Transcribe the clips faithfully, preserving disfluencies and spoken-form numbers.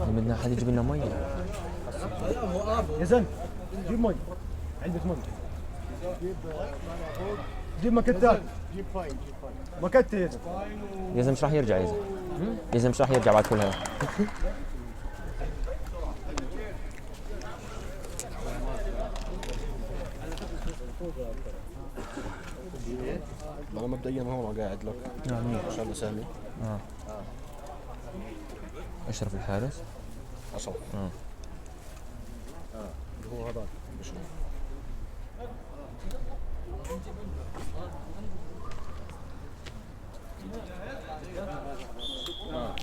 بدنا حد يجيب لنا مي. يا زلمة، جيب مي. علبة مي. جيب مكتة. مكتة يا زلمة. يا زلمة، مش راح يرجع يا زلمة. يا زلمة، مش راح يرجع بعد كل هذا. والله مبدئيًا هون قاعد لك. آه، منيح. إن شاء الله سامي. آه. أشرف الحارس. أشرف. آه. آه، اللي هو هذاك. أشرف. آه.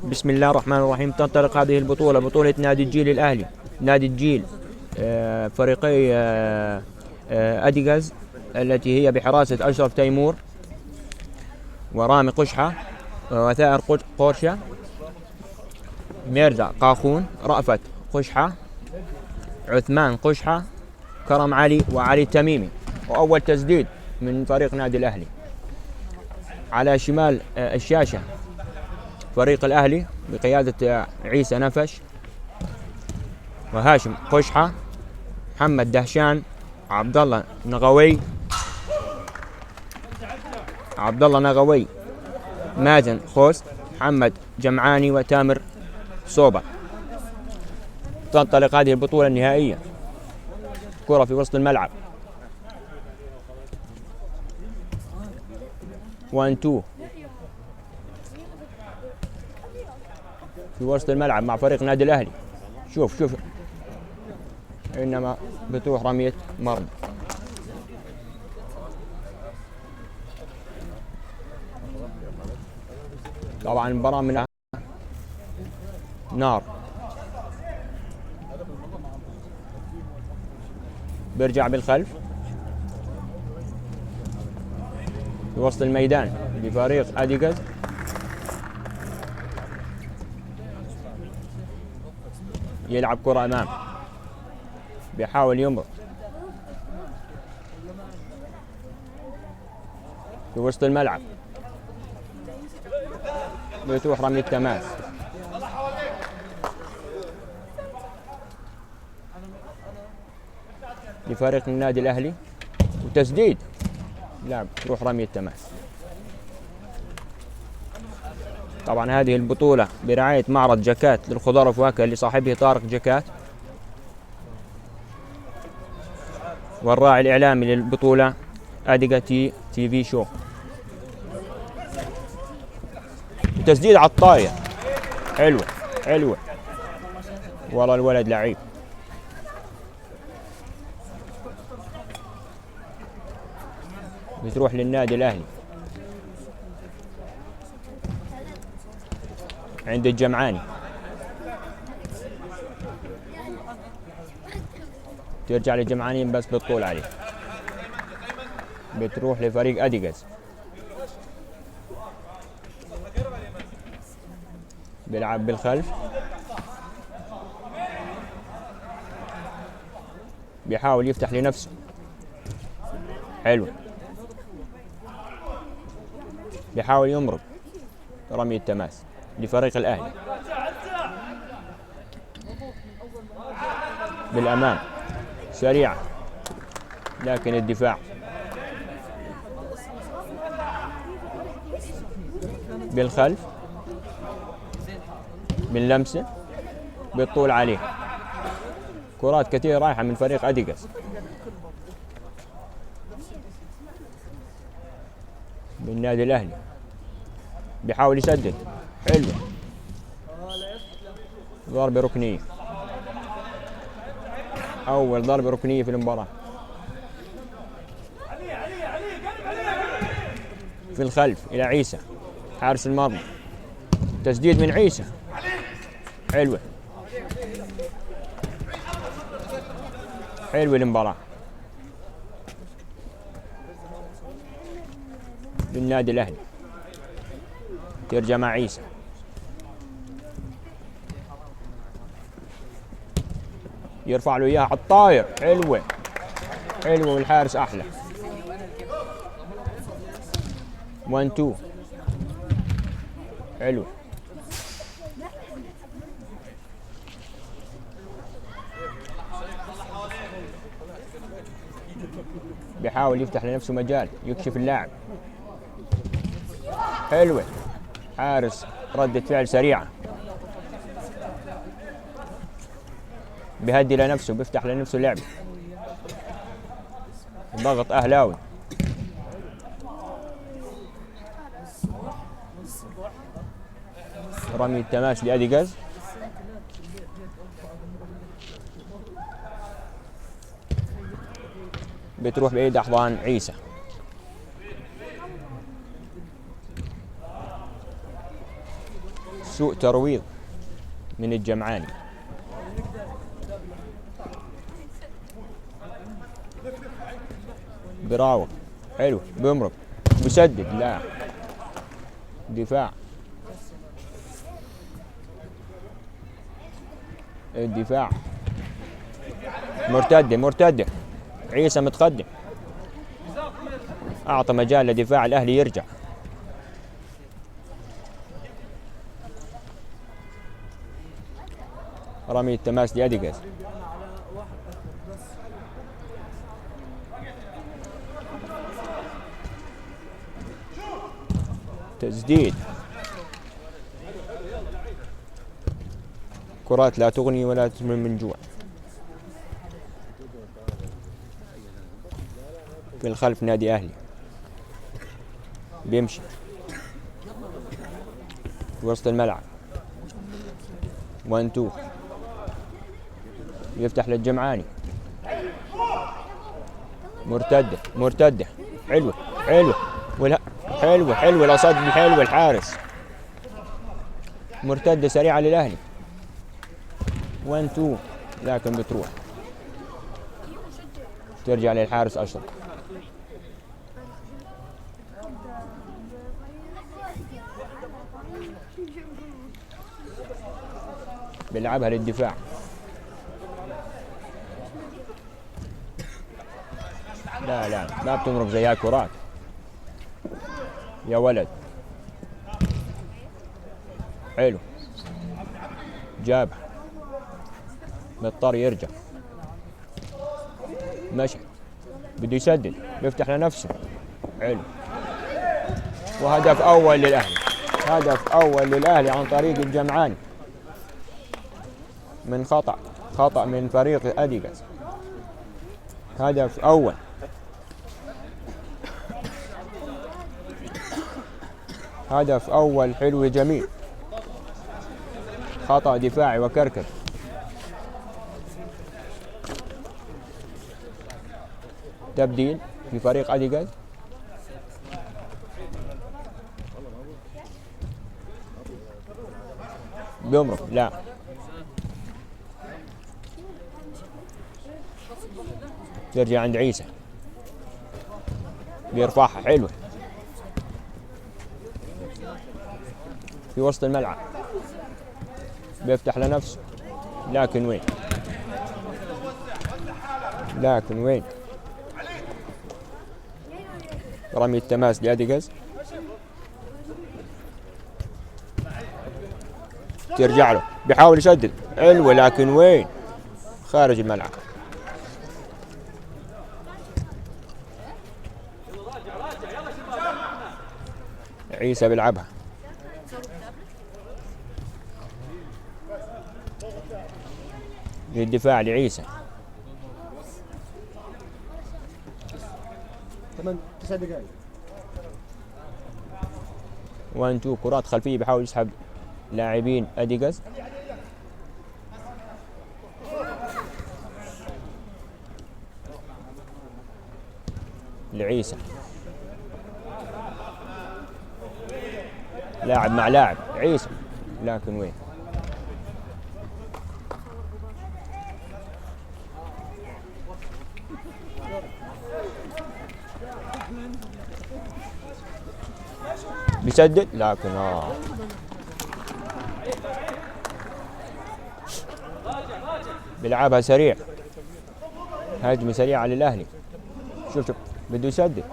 بسم الله الرحمن الرحيم. تنطلق هذه البطولة، بطولة نادي الجيل الأهلي، نادي الجيل، آه، فريقي، آه، آه، أديغاز، التي هي بحراسة أشرف تيمور ورامي قشحة ووثائر قش-، قورشة، ميرزا قاخون، رأفت قشحة، عثمان قشحة، كرم علي وعلي التميمي. وأول تسديد من فريق نادي الأهلي على شمال، آه، الشاشة. فريق الأهلي بقيادة، آه، عيسى نفش وهاشم قشحة، محمد دهشان، عبد الله نغوي، عبد الله نغوي، مازن خوس، محمد جمعاني وتامر صوبة. تنطلق هذه البطولة النهائية. كرة في وسط الملعب. وان تو. في وسط الملعب مع فريق نادي الأهلي. شوف، شوف. إنما بتروح رمية مرمى. طبعًا المباراة من نار. بيرجع بالخلف. في وسط الميدان لفريق أديغاز. يلعب كرة أمام. بيحاول يمرق. في وسط الملعب. بتروح رمية تماس. لفريق النادي الأهلي. وتسديد. لا، تروح رمية تماس. طبعًا هذه البطولة برعاية معرض جاكات للخضار والفواكه لصاحبه طارق جاكات. والراعي الإعلامي للبطولة أديغا تي، تي في شو. وتسديد على الطاير. حلوة، حلوة. والله الولد لعيب. بتروح للنادي الأهلي. عند الجمعاني. ترجع للجمعاني بس بتطول عليه. بتروح لفريق أديغاز. بيلعب بالخلف. بيحاول يفتح لنفسه. حلو. بيحاول يمرق. رمية تماس لفريق الأهلي. بالأمام. سريعة. لكن الدفاع. بالخلف. من لمسة. بالطول عليه. كرات كثيرة رايحة من فريق أديغاس. من النادي الأهلي. بيحاول يسدد. حلوة. ضربة ركنية. أول ضربة ركنية في المباراة. من الخلف إلى عيسى حارس المرمى. تسديد من عيسى. حلوة. حلوة المباراة للنادي الأهلي. ترجع مع عيسى. يرفع له إياها على الطاير. حلوة. حلوة والحارس أحلى. وان تو. حلو. بيحاول يفتح لنفسه مجال، يكشف اللاعب. حلوة. حارس ردة فعل سريعة. بيهدي لنفسه، بيفتح لنفسه لعب. ضغط أهلاوي. رمي التماس لأديغاز. بتروح بعيد أحضان عيسى. سوء ترويض من الجمعاني. براوغ. حلو. بمرق. مسدد. لا. دفاع. الدفاع. مرتدة، مرتدة. عيسى متقدم. أعطى مجال لدفاع الأهلي يرجع. رمي التماس لأديغاز. تسديد. كرات لا تغني ولا تسمن من جوع. في الخلف نادي أهلي. بيمشي. وسط الملعب. وان تو. يفتح للجمعاني. مرتدة، مرتدة. حلوة، حلوة. ولا، حلوة، حلوة. لا صد، حلوة الحارس. مرتدة سريعة للأهلي. وان تو، لكن بتروح. ترجع للحارس أشرف. بيلعبها للدفاع. لا، لا، ما بتمرق زي هاي كرات. يا ولد. حلو. جابها. مضطر يرجع. مشى. بده يسدد. بيفتح لنفسه. حلو. وهدف أول للأهلي. هدف أول للأهلي عن طريق الجمعاني. من خطأ. خطأ من فريق أديغاز. هدف أول. هدف أول حلو جميل. خطأ دفاعي وكركر. تبديل في فريق أديغاز. بيمرق، لا. ترجع عند عيسى. بيرفعها، حلوة. في وسط الملعب. بيفتح لنفسه. لكن وين؟ لكن وين؟ رمي التماس لأديغاز. ترجع له، بيحاول يسدد، حلوة، لكن وين؟ خارج الملعب. عيسى بيلعبها للدفاع لعيسى. ثمان، تسع دقائق. وان تو، كرات خلفية، بيحاول يسحب لاعبين أديغاز. لعيسى. لاعب مع لاعب، عيسى، لكن وين؟ بيسدد، لكن آه. بيلعبها سريع. هجمة سريعة للأهلي. شوف، شوف، بده يسدد.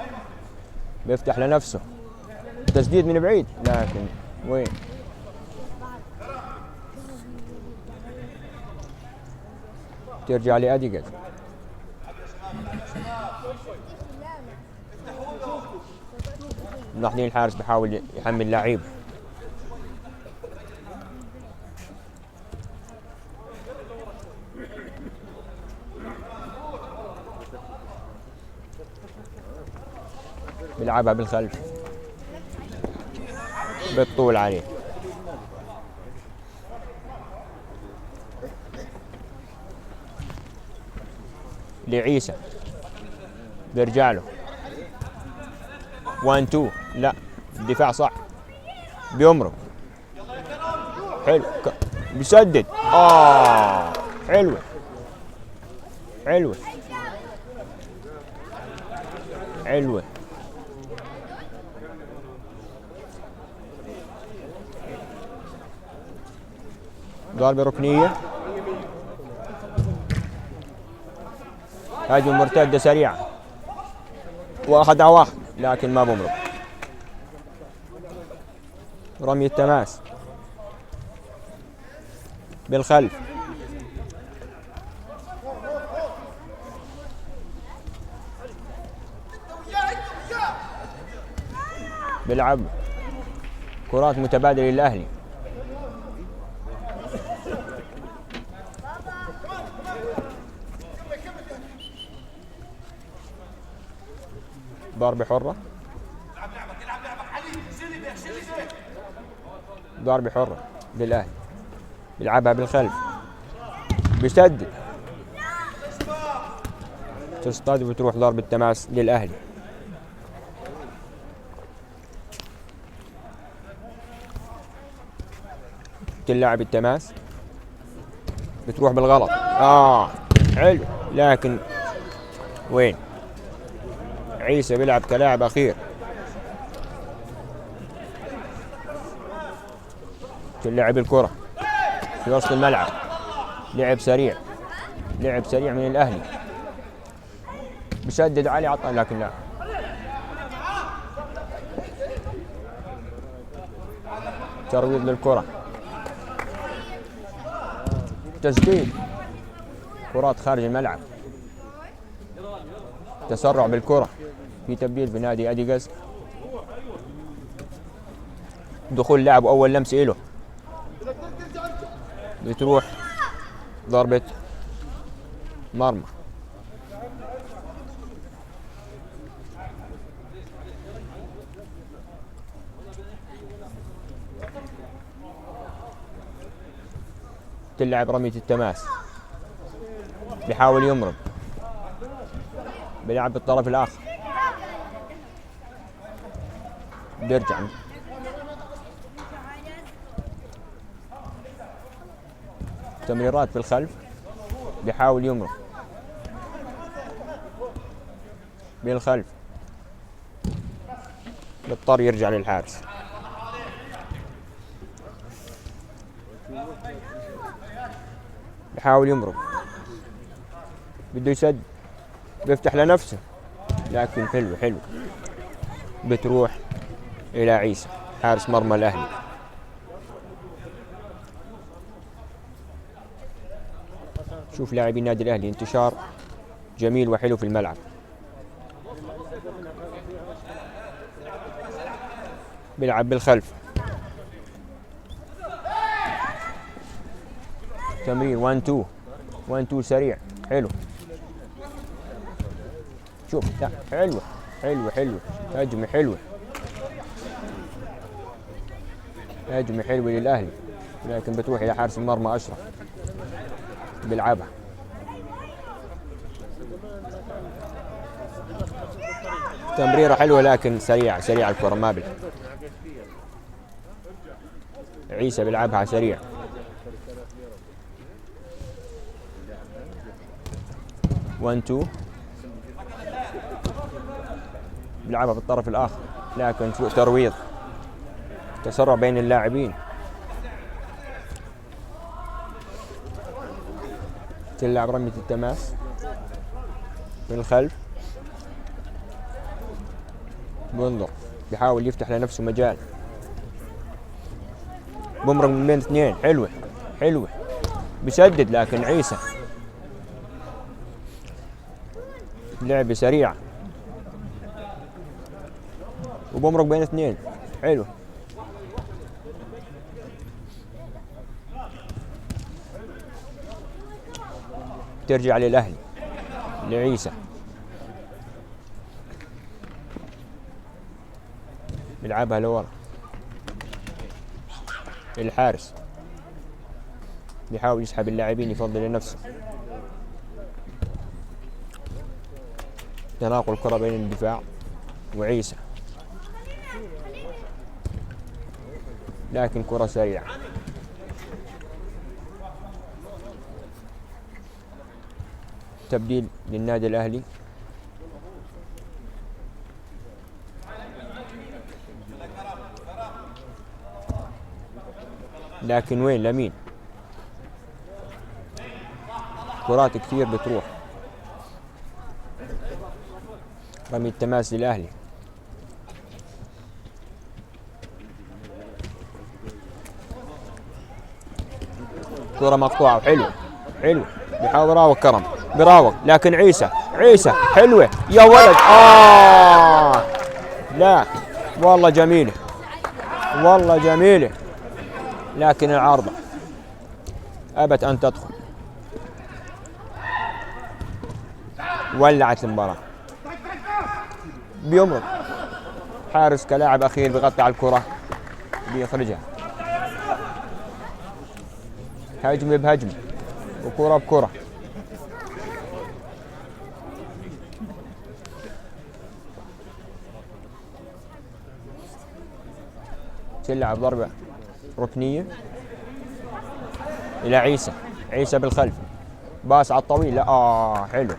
بيفتح لنفسه. تسديد من بعيد، لكن وين؟ ترجع لأديغاز. ملاحظين الحارس بيحاول يحمي اللعيب. بيلعبها بالخلف. بالطول عليه. لعيسى. بيرجع له. وان تو. لا. الدفاع صح. بيمرق. حلو. ك-، بيسدد. آه. حلوة. حلوة. حلوة. ضربة ركنية. هجمة مرتدة سريعة. واحد على واحد، لكن ما بمرق. رمية تماس. بالخلف. بيلعب كرات متبادلة للأهلي. ضربة حرة. ضربة حرة للأهلي. بيلعبها بالخلف. بيسدد. تصطاد وبتروح ضربة تماس للأهلي. تلعب التماس. بتروح بالغلط. آه. حلو. لكن وين؟ عيسى بيلعب كلاعب أخير. تلعب الكرة في وسط الملعب. لعب سريع. لعب سريع من الأهلي. بيسدد علي عطا، لكن لا. ترويض للكرة. تسديد. كرات خارج الملعب. تسرع بالكرة. في تبديل في نادي أديغاز. دخول لاعب أول لمسة إله. بتروح ضربة مرمى. تلعب رمية التماس. بيحاول يمرق. بيلعب بالطرف الآخر. بيرجع. تمريرات في الخلف. بيحاول يمرق. بالخلف. بيضطر يرجع للحارس. بيحاول يمرق. بده يسد. بيفتح لنفسه. لكن حلو، حلو. بتروح إلى عيسى، حارس مرمى الأهلي. شوف لاعبي النادي الأهلي، انتشار جميل وحلو في الملعب. بيلعب بالخلف. تمرير وان تو. وان تو سريع. حلو. شوف، لا، حلوة. حلوة، حلوة. هجمة حلوة. هجمة حلوة للأهلي. لكن بتروح إلى حارس المرمى أشرف. بيلعبها. تمريرة حلوة، لكن سريعة، سريعة الكرة، ما بال-، عيسى بيلعبها سريع. وان تو. بيلعبها بالطرف الآخر، لكن سوء ترويض. تسرع بين اللاعبين. تلعب رمية التماس من الخلف. بندق بيحاول يفتح لنفسه مجال. بمرق من بين اثنين. حلوة. حلوة. بيسدد، لكن عيسى. لعبة سريعة. وبمرق بين اثنين. حلو. ترجع للأهلي. لعيسى. بيلعبها لورا. الحارس بيحاول يسحب اللاعبين، يفضي لنفسه. تناقل كرة بين الدفاع وعيسى، لكن كرة سريعة. تبديل للنادي الأهلي. لكن وين لمين؟ كرات كتير بتروح. رمي التماس للأهلي. كرة مقطوعة، حلو، حلو. بيحاول يراوغ كرم، بيراوغ، لكن عيسى، عيسى، حلوة، يا ولد، آه! لا، والله جميلة، والله جميلة، لكن العارضة أبت أن تدخل. ولعت المباراة. بيمرق. حارس كلاعب أخير بيغطي على الكرة، بيخرجها. هجمة بهجمة، وكرة بكرة. تلعب ضربة ركنية إلى عيسى. عيسى بالخلف. باص على الطويل. لا، آه، حلو.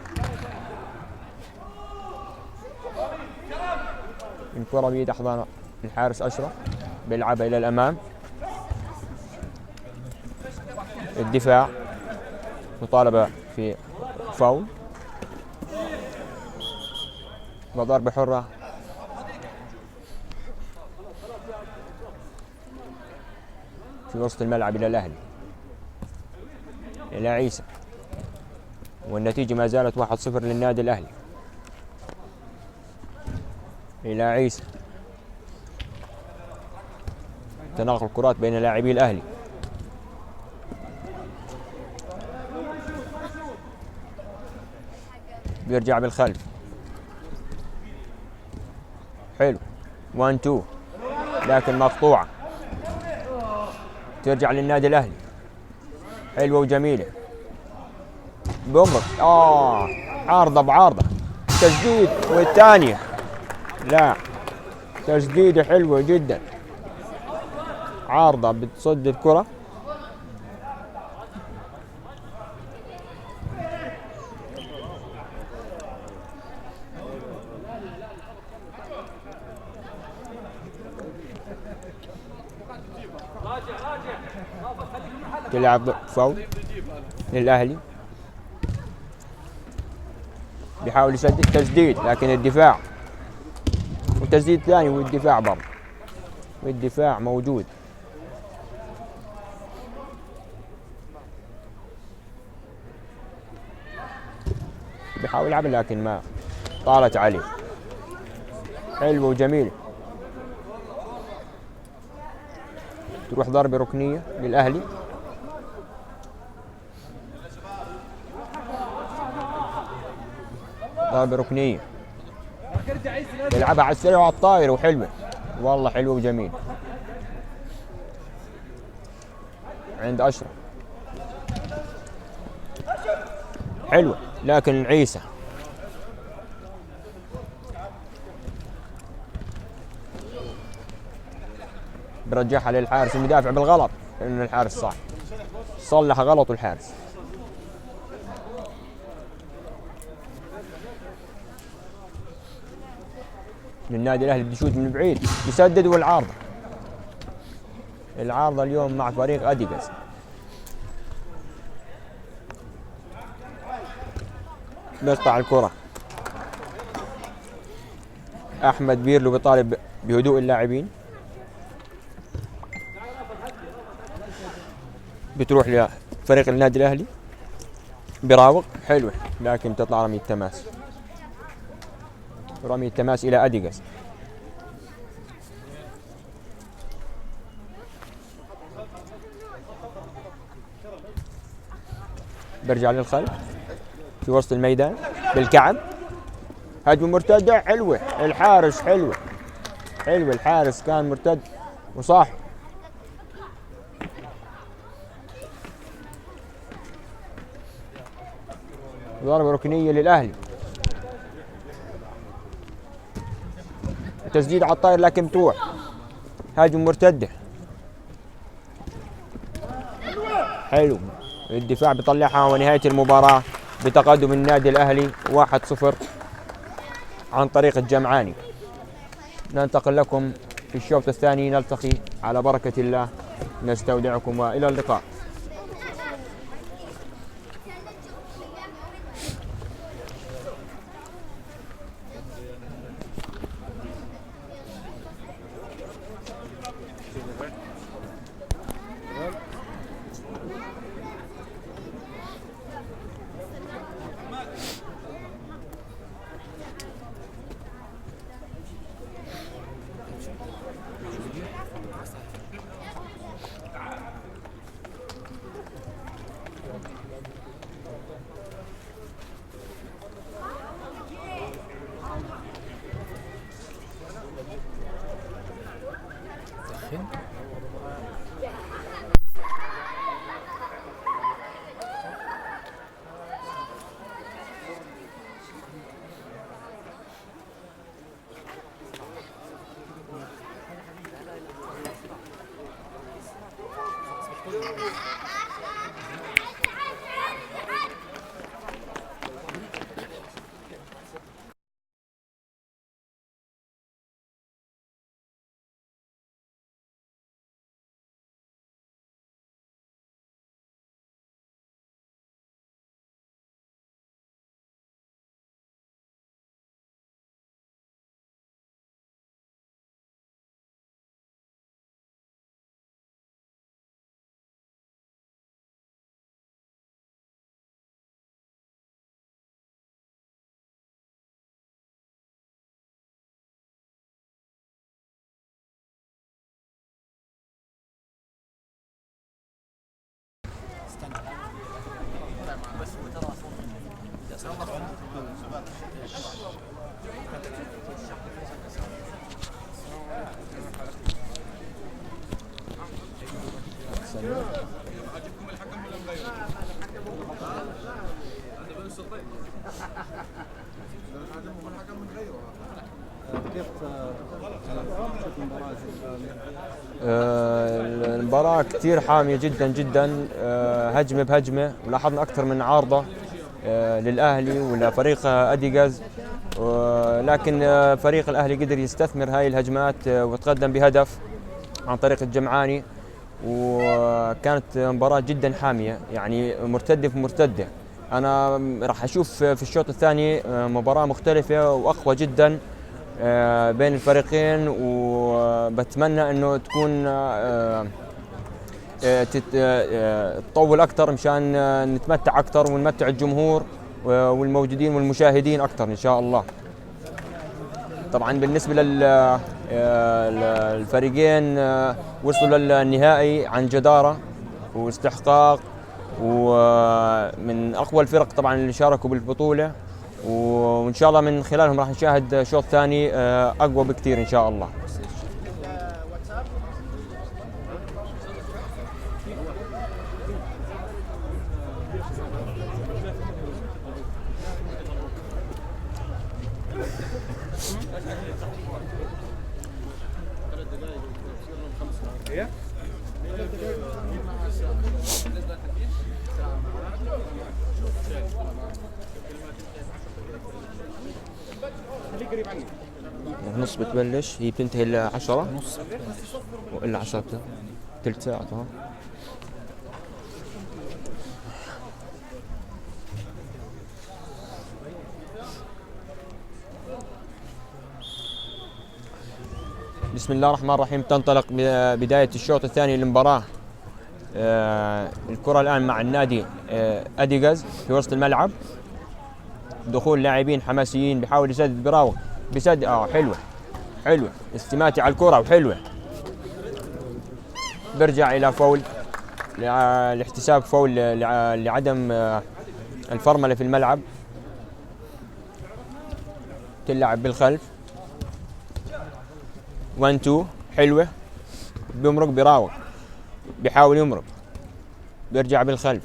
الكرة بيد أحضان الحارس أشرف. بيلعبها إلى الأمام. الدفاع. مطالبة في فاول. وضربة حرة. في وسط الملعب إلى الأهلي. إلى عيسى. والنتيجة ما زالت واحد صفر للنادي الأهلي. إلى عيسى. تناقل كرات بين لاعبي الأهلي. بيرجع بالخلف. حلو. وان تو. لكن مقطوعة. ترجع للنادي الأهلي. حلوة وجميلة. بومر. آه. عارضة بعارضة. تسديد. والثانية. لا. تسديدة حلوة جدًا. عارضة بتصد الكرة. تلعب فاول للأهلي. بيحاول يسدد، تسديد، لكن الدفاع. وتسديد ثاني والدفاع برضه. والدفاع موجود. بيحاول يلعب لكن ما طالت عليه. حلو وجميل. تروح ضربة ركنية للأهلي. ضربة ركنية. يلعبها على السريع وعلى الطاير وحلوة. والله حلوة وجميلة. عند أشرف. حلوة، لكن عيسى. برجعها للحارس المدافع بالغلط، لأن الحارس صح. صلح غلط الحارس. للنادي الأهلي بده يشوت من بعيد، يسدد والعارضة. العارضة اليوم مع فريق أديغاز. بيقطع الكرة. أحمد بيرلو بيطالب بهدوء اللاعبين. بتروح لفريق النادي الأهلي. بيراوغ. حلوة، لكن تطلع رمية تماس. رمية تماس إلى أديغاز. برجع للخلف في وسط الميدان بالكعب. هجمة مرتدة حلوة، الحارس حلوة، حلوة، الحارس كان مرتد وصح. ضربة ركنية للأهلي. تسديد على الطاير لكن تروح. هجمة مرتدة. حلو. الدفاع بيطلعها، ونهاية المباراة بتقدم النادي الأهلي واحد صفر عن طريق الجمعاني. ننتقل لكم في الشوط الثاني، نلتقي على بركة الله، نستودعكم وإلى اللقاء. آه، المباراة كتير حامية جدًا، جدًا، آه، هجمة بهجمة، ولاحظنا أكتر من عارضة، آه، للأهلي ولفريق، آه، أديغاز. آه، لكن، آه، فريق الأهلي قدر يستثمر هاي الهجمات، آه، وتقدم بهدف عن طريق الجمعاني. وكانت مباراة جدًا حامية، يعني، مرتدة في مرتدة. أنا راح أشوف في الشوط الثاني، آه، مباراة مختلفة وأقوى جدًا، آه، بين الفريقين، وبتمنى إنه تكون، آه، آه، تت-، آه، آه، تطول أكتر مشان، آه، نتمتع أكتر ونمتع الجمهور و-، والموجودين والمشاهدين أكتر إن شاء الله. طبعًا بالنسبة لل-، آه، ل-، الفريقين، آه، وصلوا للنهائي عن جدارة واستحقاق، ومن أقوى الفرق طبعًا اللي شاركوا بالبطولة، وإن شاء الله من خلالهم راح نشاهد شوط ثاني، آه، أقوى بكتير إن شاء الله. نص بتبلش، هي بتنتهي إلا عشرة. نص بتبلش. وإلا عشرة بت-، تلت ساعة، ها؟ بسم الله الرحمن الرحيم. تنطلق ب-، بداية الشوط الثاني للمباراة. آه، الكرة الآن مع النادي، آه، أديغاز في وسط الملعب. دخول لاعبين حماسيين، بيحاول يسدد، بيراوغ، بيسدد. آه، حلوة، حلوة. استماتة على الكرة وحلوة. بيرجع إلى فاول، لع-، لاحتساب فاول لع-، لعدم، آه، الفرملة في الملعب. تلعب بالخلف. وان تو. حلوة. بيمرق، بيراوغ. بيحاول يمرق. بيرجع بالخلف.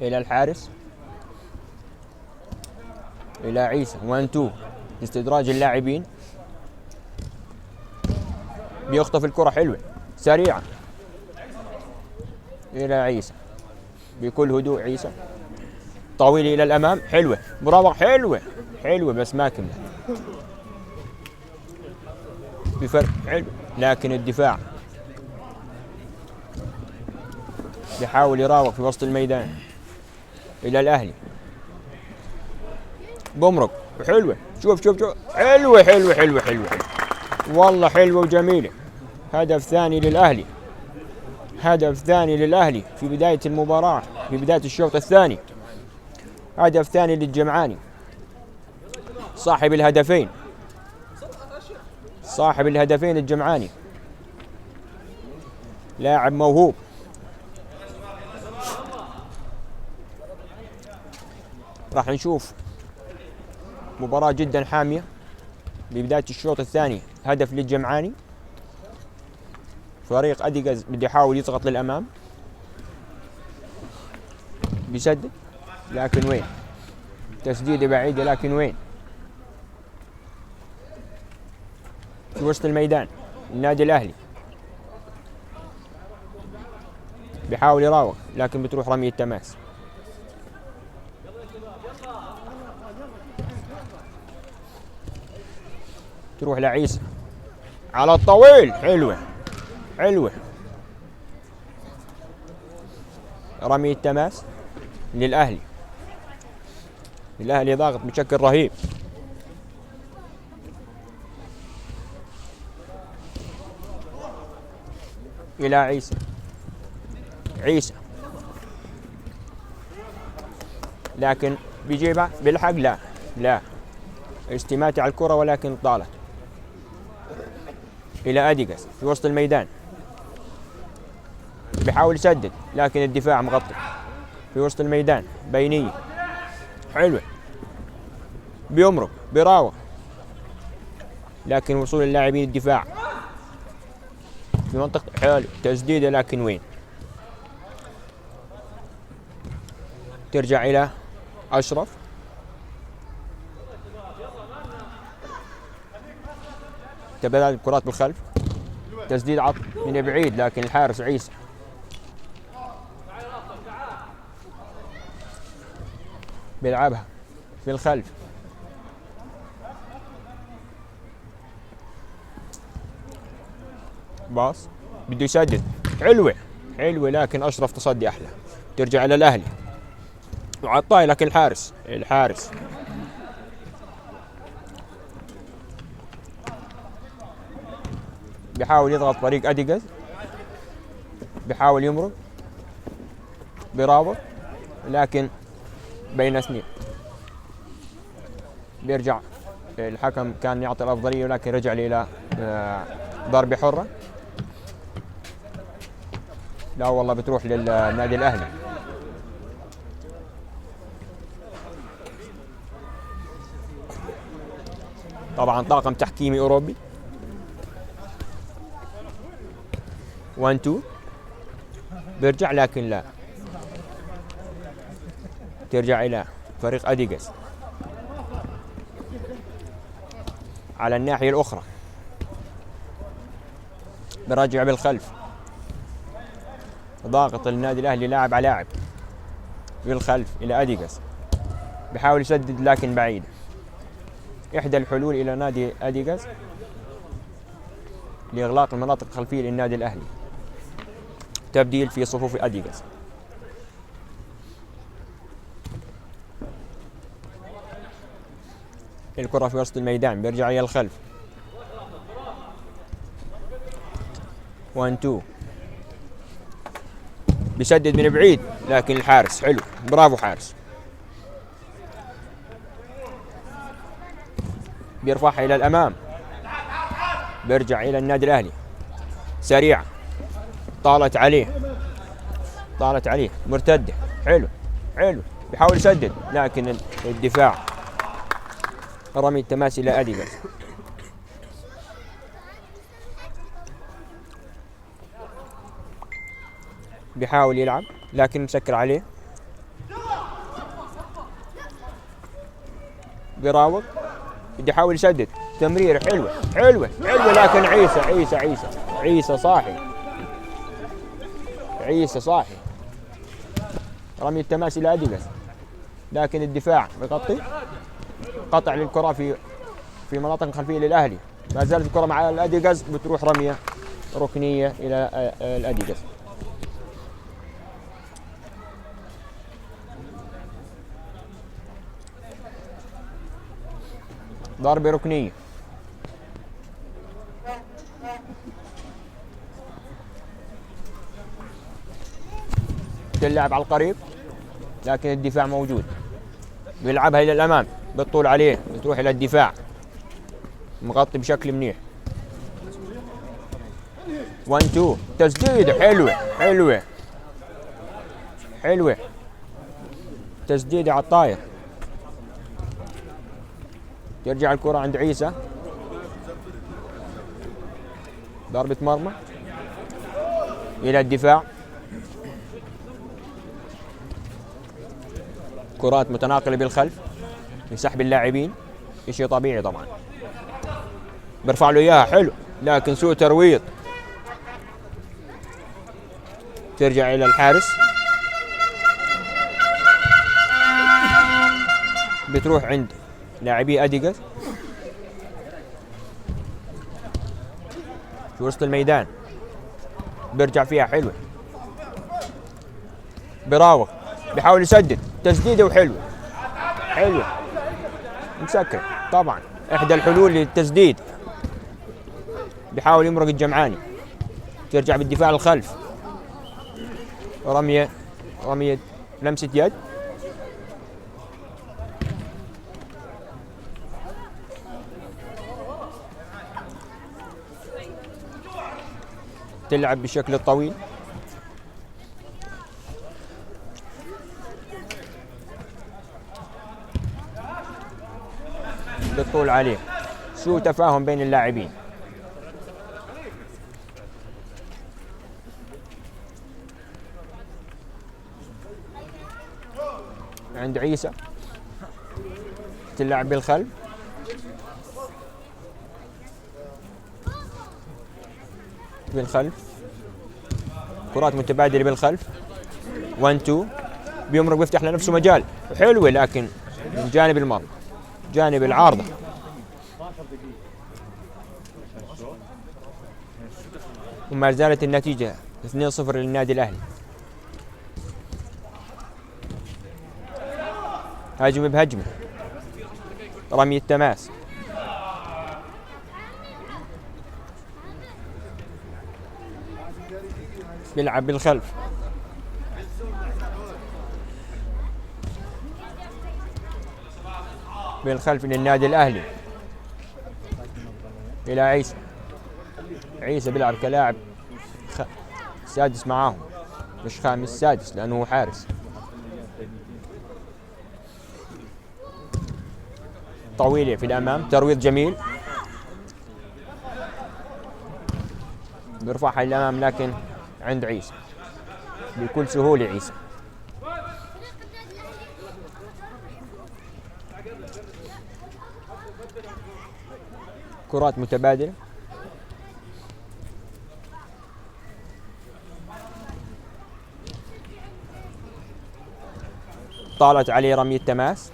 إلى الحارس. إلى عيسى. وان تو. استدراج اللاعبين. بيخطف الكرة حلوة. سريعة. إلى عيسى. بكل هدوء عيسى. طويل إلى الأمام. حلوة. مراوغة حلوة. حلوة بس ما كملت. بفرق حلو. لكن الدفاع بيحاول يراوغ في وسط الميدان. إلى الأهلي. بومرك. حلوة. شوف، شوف، شوف. حلوة، حلوة، حلوة، حلوة. والله حلوة وجميلة. هدف ثاني للأهلي. هدف ثاني للأهلي في بداية المباراة، في بداية الشوط الثاني. هدف ثاني للجمعاني. صاحب الهدفين. صاحب الهدفين الجمعاني. لاعب موهوب. راح نشوف مباراة جدًا حامية ببداية الشوط الثاني، هدف للجمعاني. فريق أديغاز بده يحاول يضغط للأمام، بيسدد، لكن وين؟ تسديدة بعيدة، لكن وين؟ في وسط الميدان، النادي الأهلي بيحاول يراوغ، لكن بتروح رمية تماس. تروح لعيسى. على الطويل. حلوة. حلوة. رمية تماس للأهلي. الأهلي ضاغط بشكل رهيب. إلى عيسى. عيسى. لكن بيجيبها بالحق، لا. لا. استماتة على الكرة، ولكن طالت. إلى أديغاس في وسط الميدان. بيحاول يسدد، لكن الدفاع مغطي. في وسط الميدان، بينية. حلوة. بيمرق، بيراوغ. لكن وصول اللاعبين الدفاع. في منطقة، حلو. تسديدة، لكن وين؟ ترجع إلى أشرف. تبادل الكرات بالخلف. تسديد عط من بعيد، لكن الحارس عيسى بيلعبها في الخلف. باص. بده يسدد. حلوة. حلوة، لكن أشرف تصدي أحلى. ترجع إلى الأهلي. وعطاي، لكن الحارس. الحارس. بيحاول يضغط فريق أديغاز. بيحاول يمرق. بيراوغ. لكن بين سنين. بيرجع. الحكم كان يعطي الأفضلية، ولكن رجع لي إلى، آه، ضربة حرة. لا والله، بتروح للنادي الأهلي. طبعًا طاقم تحكيمي أوروبي. وان تو. بيرجع، لكن لا. ترجع إلى فريق أديغاس. على الناحية الأخرى. بيراجع بالخلف. ضاغط النادي الأهلي لاعب على لاعب. بالخلف إلى أديغاس. بيحاول يسدد لكن بعيد. إحدى الحلول إلى نادي أديغاس لإغلاق المناطق الخلفية للنادي الأهلي. تبديل في صفوف أديغاس. الكرة في وسط الميدان، بيرجع إلى الخلف. وان تو. بيسدد من بعيد، لكن الحارس حلو. برافو حارس. بيرفعها إلى الأمام. بيرجع إلى النادي الأهلي. سريعة. طالت عليه. طالت عليه. مرتدة. حلو. حلو. بيحاول يسدد، لكن ال-، الدفاع. رمي التماس إلى أديغاس. بيحاول يلعب، لكن مسكر عليه. بيراوغ، بده يحاول يسدد. تمريرة حلوة، حلوة، حلوة، لكن عيسى، عيسى، عيسى. عيسى صاحي. عيسى صاحي. رمي التماس إلى أديغاس. لكن الدفاع بيغطي. قطع للكرة في، في مناطق خلفية للأهلي. ما زالت الكرة مع الأديغاس، بتروح رمية ركنية إلى، آه، آه، الأديغاس. ضربة ركنية. تلعب على القريب، لكن الدفاع موجود. بيلعبها إلى الأمام، بالطول عليه، بتروح إلى الدفاع. مغطي بشكل منيح. وان تو، تسديدة حلوة، حلوة. حلوة. تسديدة على الطاير. ترجع الكرة عند عيسى. ضربة مرمى. إلى الدفاع. كرات متناقلة بالخلف. يسحب اللاعبين. إشي طبيعي طبعًا. برفع له إياها، حلو. لكن سوء ترويض. ترجع إلى الحارس. بتروح عند لاعبي أديغاس. في وسط الميدان. بيرجع فيها، حلوة. بيراوغ. بيحاول يسدد. تسديدة وحلوة. حلوة. مسكر. طبعًا. إحدى الحلول للتسديد. بيحاول يمرق الجمعاني. ترجع بالدفاع للخلف. رمية، رمية لمسة يد. تلعب بشكل طويل. بالطول عليه. سوء تفاهم بين اللاعبين. عند عيسى. تلعب بالخلف. بالخلف. كرات متبادلة بالخلف. وان تو. بيمرق، بيفتح لنفسه مجال. حلوة، لكن من جانب المرمى. جانب العارضة. وما زالت النتيجة اثنين صفر للنادي الأهلي. هجمة بهجمة. رمي التماس. بيلعب بالخلف. بالخلف للنادي الأهلي. إلى عيسى. عيسى بيلعب كلاعب خ-، سادس معاهم، مش خامس، سادس، لأنه هو حارس. طويلة في الأمام، ترويض جميل. بيرفعها للأمام، لكن عند عيسى. بكل سهولة عيسى. كرات متبادلة. طالت عليه رمية تماس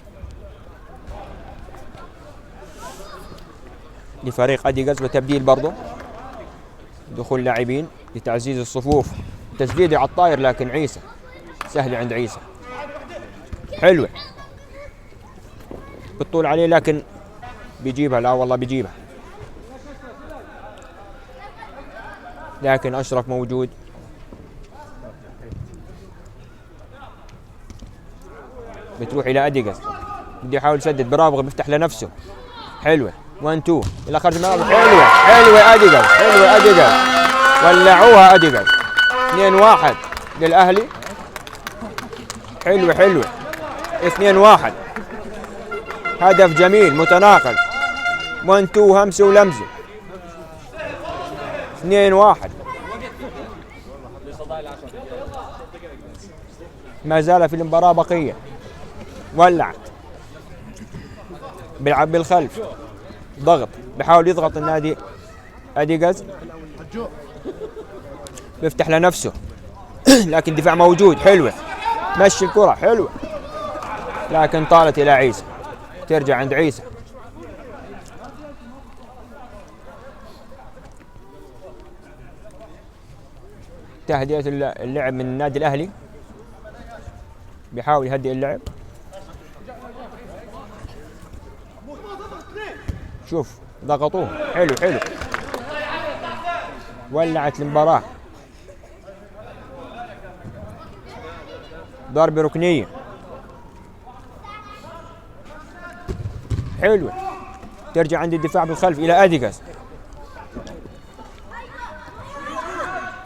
لفريق أديغاز، وتبديل برضو. دخول لاعبين لتعزيز الصفوف. تسديدة على الطاير، لكن عيسى. سهلة عند عيسى. حلوة. بالطول عليه، لكن بيجيبها. لا والله بيجيبها. لكن أشرف موجود. بتروح إلى أديغاز. بده يحاول يسدد، براوغ بيفتح لنفسه. حلوة. وان تو. إلى خارج الملعب. حلوة. حلوة أديغاز. حلوة أديغاز. ولعوها أديغاز. اثنين واحد للأهلي. حلوة، حلوة. اثنين واحد. هدف جميل، متناقل. وان تو، همسة ولمزة. اثنين واحد. ما زال في المباراة بقية. ولعت. بيلعب بالخلف. ضغط. بيحاول يضغط النادي أديغاز. بيفتح لنفسه. لكن دفاع موجود. حلوة. مشي الكرة. حلوة. لكن طالت إلى عيسى. ترجع عند عيسى. تهدئة الل-، اللعب من النادي الأهلي. بيحاول يهدئ اللعب. شوف، ضغطوه. حلو، حلو. ولعت المباراة. ضربة ركنية. حلوة. ترجع عند الدفاع بالخلف إلى أديغاز.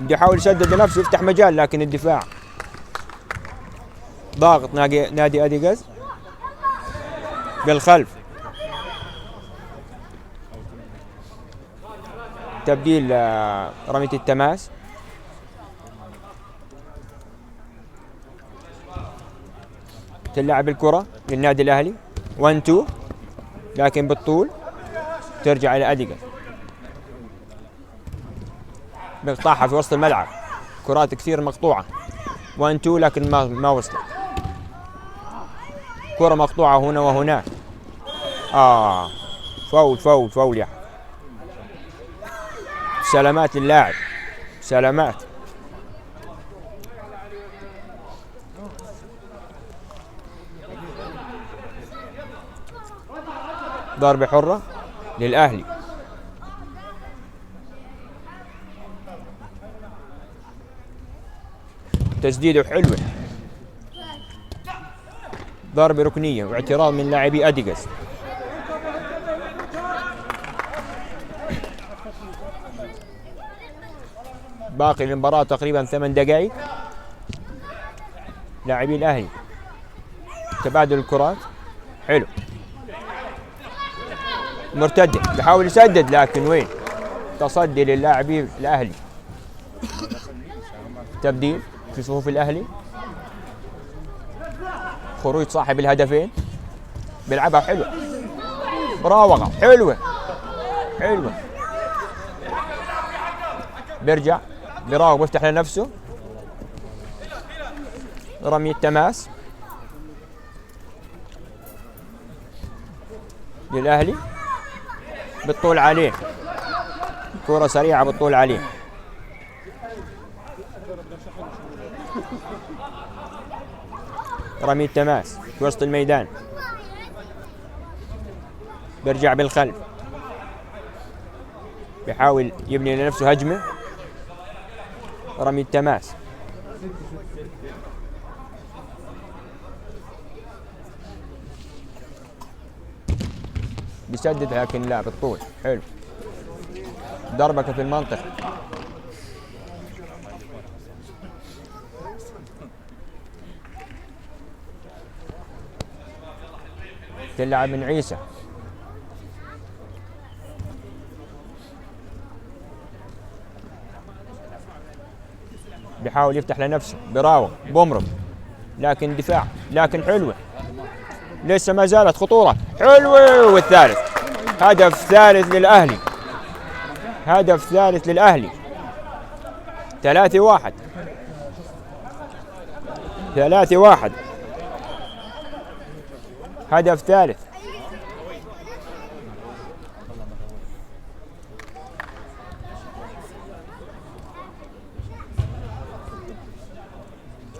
بده يحاول يسدد لنفسه، يفتح مجال، لكن الدفاع ضاغط نادي، نادي أديغاز. بالخلف. تبديل، آه، رمية التماس. تلعب الكرة للنادي الأهلي. وان تو. لكن بالطول. ترجع إلى أديغاز. مقطعها في وسط الملعب. كرات كثير مقطوعة. وان تو، لكن ما، ما وصلت. كرة مقطوعة هنا وهناك. آه. فاول، فاول، فاول يا أحمد. سلامات للاعب. سلامات. ضربة حرة للأهلي. تسديدة حلوة. ضربة ركنية واعتراض من لاعبي أديغاز. باقي المباراة تقريبًا ثمان دقايق. لاعبي الأهلي. تبادل الكرات. حلو. مرتدة. بيحاول يسدد، لكن وين؟ تصدي للاعبي الأهلي. تبديل في صفوف الأهلي. خروج صاحب الهدفين. بيلعبها حلوة. مراوغة. حلوة. حلوة. بيرجع. بيراوغ، بيفتح لنفسه. رمية تماس. للأهلي. بالطول عليه. كرة سريعة بالطول عليه. رمية تماس في وسط الميدان. بيرجع بالخلف. بيحاول يبني لنفسه هجمة. رمية تماس. بيسدد، لكن لا، بالطول. حلو. ضربة في المنطقة. تلعب من عيسى. بيحاول يفتح لنفسه، بيراوغ، بومرم. لكن دفاع، لكن حلوة. لسه ما زالت خطورة. حلوة، والثالث. هدف ثالث للأهلي. هدف ثالث للأهلي. ثلاثة واحد. ثلاثة واحد. هدف ثالث.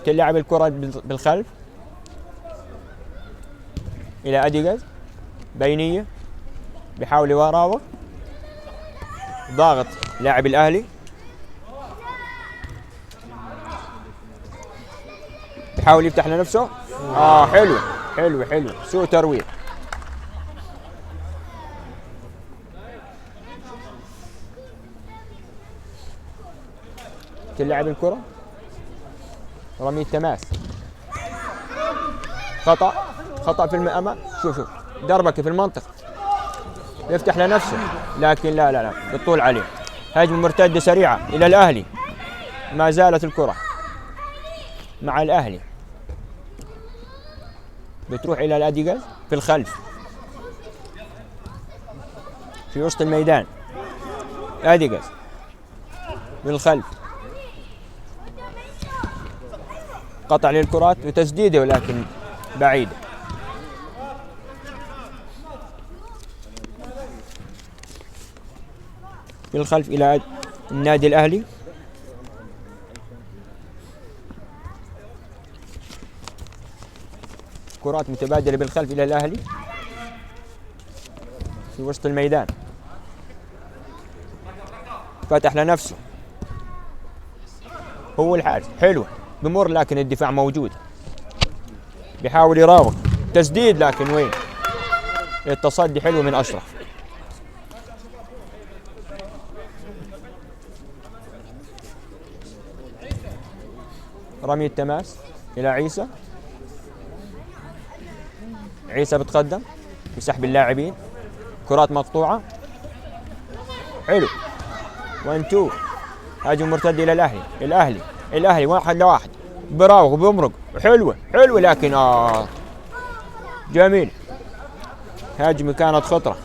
تلعب الكرة بال-، بالخلف إلى أديغاز. بينية، بيحاول يراوغ. ضاغط لاعب الأهلي، بيحاول يفتح لنفسه. آه، حلو، حلو، حلو، سوء ترويض. تلعب الكرة. رمي التماس. خطأ. خطأ في الم-، أما-، شوف، شوف. ضربة في المنطقة. يفتح لنفسه. لكن لا، لا، لا. بالطول عليه. هجمة مرتدة سريعة إلى الأهلي. ما زالت الكرة مع الأهلي. بتروح إلى الأديغاز في الخلف. في وسط الميدان. أديغاز. بالخلف. قطع للكرات وتسديدة، ولكن بعيدة. بالخلف إلى النادي الأهلي. كرات متبادلة بالخلف إلى الأهلي. في وسط الميدان. فتح لنفسه. هو الحارس. حلو. بمر، لكن الدفاع موجود. بيحاول يراوغ. تسديد، لكن وين؟ التصدي حلو من أشرف. رمي التماس إلى عيسى. عيسى بتقدم بسحب اللاعبين. كرات مقطوعة. حلو. وان تو. هجمة مرتدة إلى الأهلي. الأهلي. الأهلي واحد لواحد. براوغ، بمرق. حلوة. حلوة، لكن آه. جميل. هجمة كانت خطرة.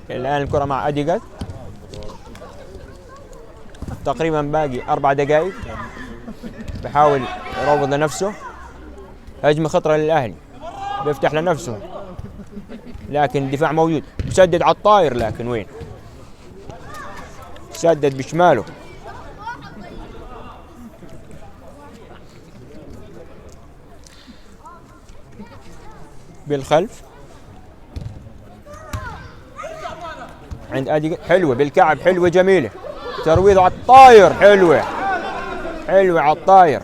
الآن الكرة مع أديغاز. تقريبًا باقي أربع دقائق. بحاول يروض لنفسه. هجمة خطرة للأهلي. بيفتح لنفسه. لكن الدفاع موجود. مسدد على الطاير، لكن وين؟ سدد بشماله. بالخلف. عند أدي، حلوة بالكعب، حلوة جميلة. ترويض على الطاير، حلوة. حلوة على الطاير.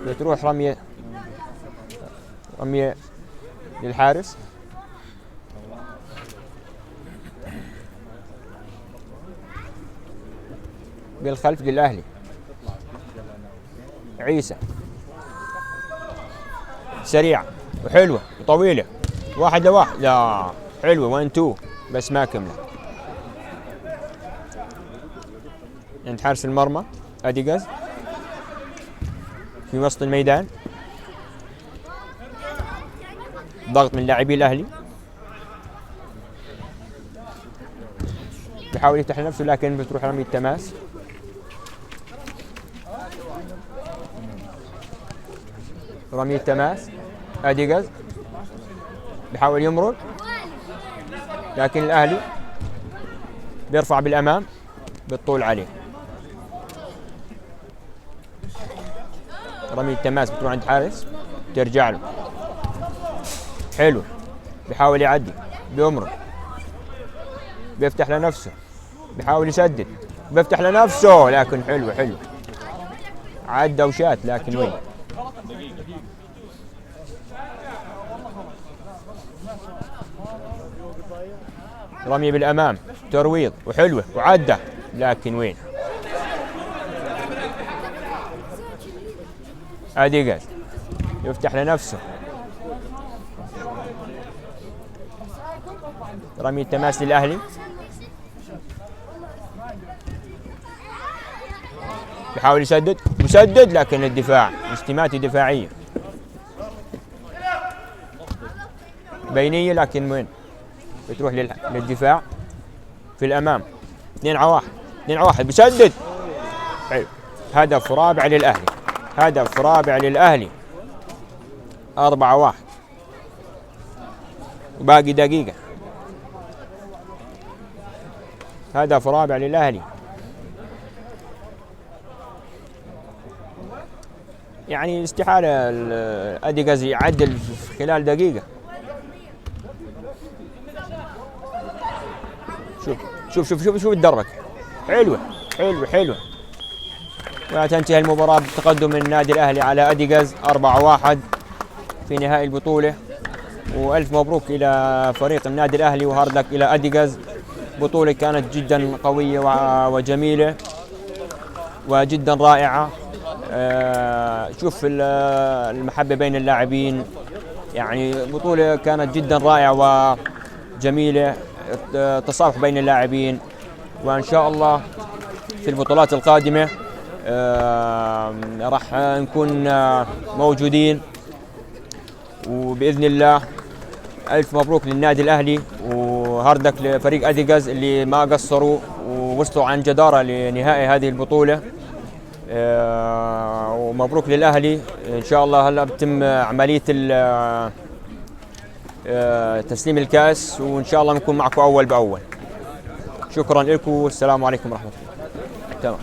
بتروح رمية، رمية للحارس. بالخلف للأهلي. عيسى. سريعة وحلوة وطويلة. واحد لواحد. لا. حلوة. وان تو. بس ما كملت. عند حارس المرمى. أديغاز. في وسط الميدان. ضغط من لاعبي الأهلي. بيحاول يفتح لنفسه، لكن بتروح رمية تماس. رمية تماس. أديغاز. بيحاول يمرر. لكن الأهلي بيرفع بالأمام. بالطول عليه. رمي التماس بتروح عند حارس، ترجع له. حلو. بيحاول يعدي. بيمرق. بيفتح لنفسه. بيحاول يسدد. بيفتح لنفسه، لكن حلو، حلو. عدى وشات، لكن وين؟ رمية بالأمام، ترويض، وحلوة، وعدة، لكن وين؟ أديغاز يفتح لنفسه. رمية تماس للأهلي. بيحاول يسدد، مسدد، لكن الدفاع، اشتماتي دفاعية. بينية، لكن وين؟ بتروح لل-، للدفاع. في الأمام. اثنين على واحد، اثنين على واحد، بيسدد. حلو. هدف رابع للأهلي، هدف رابع للأهلي. أربعة واحد. وباقي دقيقة. هدف رابع للأهلي. يعني استحالة ال-، أديغاز يعدل في خلال دقيقة. شوف، شوف، شوف، شوف، شوف الضربة. حلوة، حلوة، حلوة. وتنتهي المباراة بتقدم النادي الأهلي على أديغاز أربعة واحد في نهائي البطولة. وألف مبروك إلى فريق النادي الأهلي، وهارد لك إلى أديغاز. بطولة كانت جدًا قوية و-، وجميلة. وجدًا رائعة. آه، شوف ال-، المحبة بين اللاعبين، يعني بطولة كانت جدًا رائعة وجميلة، التصافح بين اللاعبين، وإن شاء الله في البطولات القادمة، آه، راح نكون، آه، موجودين. وبإذن الله ألف مبروك للنادي الأهلي، وهاردك لفريق أديغاز اللي ما قصروا ووصلوا عن جدارة لنهائي هذه البطولة. آه، ومبروك للأهلي. إن شاء الله هلأ بتتم عملية ال-، آه، تسليم الكأس، وإن شاء الله بنكون معكم أول بأول. شكرًا لكم والسلام عليكم ورحمة الله. تمام.